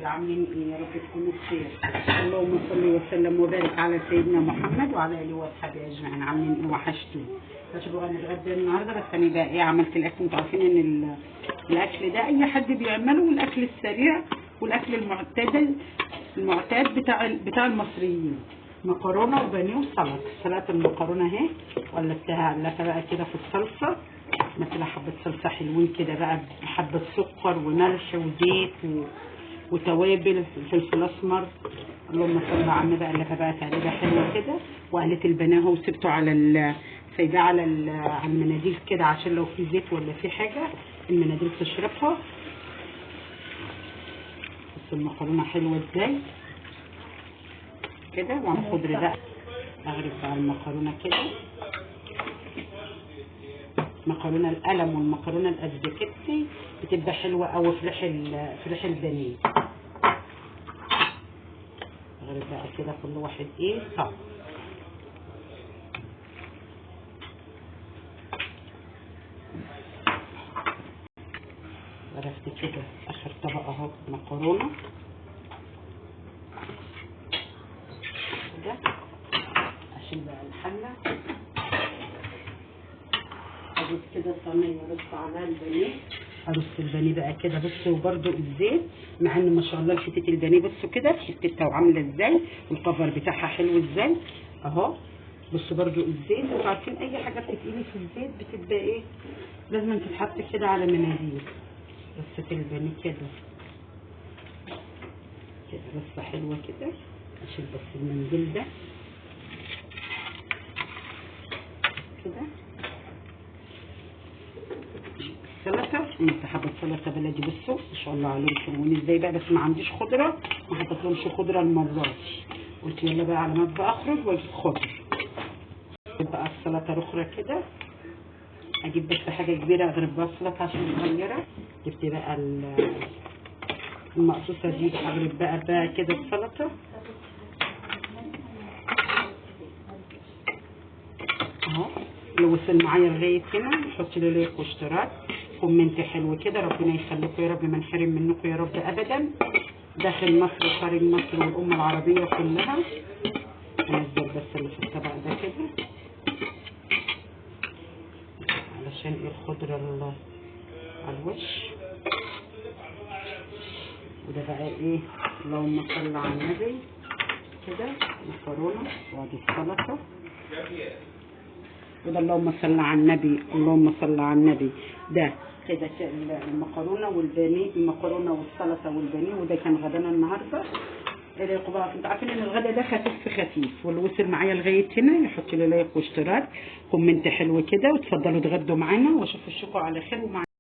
حبايبي، عاملين ايه؟ يا رب تكونوا بخير. اللهم صل وسلم وبارك على سيدنا محمد وعلى اله واصحابه اجمعين. عاملين ايه؟ وحشتوني. شوفوا هنتغدى النهارده، بس انا بقى ايه عملت الاكل. انتوا عارفين ان الاكل ده اي حد بيعمله، والاكل السريع والاكل المعتدل المعتاد بتاع المصريين، مكرونه وبانيه وسلطة. سلطة المكرونه اهي قلبتها علفه بقى كده في الصلصه، مثلا حبه صلصه حلوين كده بقى، حبه سكر وملح وزيت وتوابل فلفل اسمر. اللهم صل على النبي. قلبها بقى تقليبه حلوة كده، وقلت البانيه اهو وسبته على سايباه على المناديل كده عشان لو في زيت ولا في حاجة المناديل تشربها. بس المكرونه حلوة ازاي كده. وعن خضر بقى اغرف بقى المكرونه كده، مكرونه القلم والمكرونه الاسباجيتي بتبقى حلوة قوي في ريح البانيه. اغرف بقى كده كل واحد ايه طب. غرفت كده اخر طبق اهو مكرونه كده. اشيل بقى الحلة، اجيب كده صينية ارص عليها البانيه، ارص البانيه بقى كده بصوا، وبرده الزيت، مع ان ما شاء الله حتة البانيه بصوا كده حتتها وعامله ازاي، والكفر بتاعها حلو ازاي اهو. بصوا برده الزيت، انتوا عارفين اي حاجة بتتقلي في الزيت بتبقى ايه، لازم تتحط كده على مناديل. رصه البانيه كده كده رصه حلوة كده. اشيل بس المنديل ده كده. السلطة عملت حبه سلطة بلدي بصوا ما شاء الله عليهم حلوين ازاي بقى. بس ما عنديش خضرة، ما حطيتلهمش خضرة المرة دي، قلت يلا بقى على ما ابقى اخرج واجيب خضرة. بقى السلطة الاخرى كده، اجيب بس حاجة كبيرة اغرب بقى السلطة عشان صغيرة. جبت بقى المقصوصه دي، اغرب بقى كده السلطة اهو. اللي وصل معايا لغاية هنا حط لي like واشتراك، comment حلو كده. ربنا يخليكم يا رب، ما نحرم منكم يا رب ابدا، داخل مصر وخارج مصر والامه العربية كلها. انزل بس اللي في الطبق ده كده علشان ايه الخضرة على الوش. وده بقى ايه، اللهم صل على النبي كده، مكرونه وادي السلطة. وده اللهم صل على النبي، اللهم صل على النبي. ده كده المكرونه والبانيه، المكرونه والسلطة والبانيه. وده كان غدانا النهارده. ايه بقى، انتوا عارفين ان الغدا ده خفيف في خفيف. واللي وصل معايا لغاية هنا يحط لي like واشتراك، comment حلو كده، وتفضلوا اتغدوا معانا، واشوف وشكم على خير ومع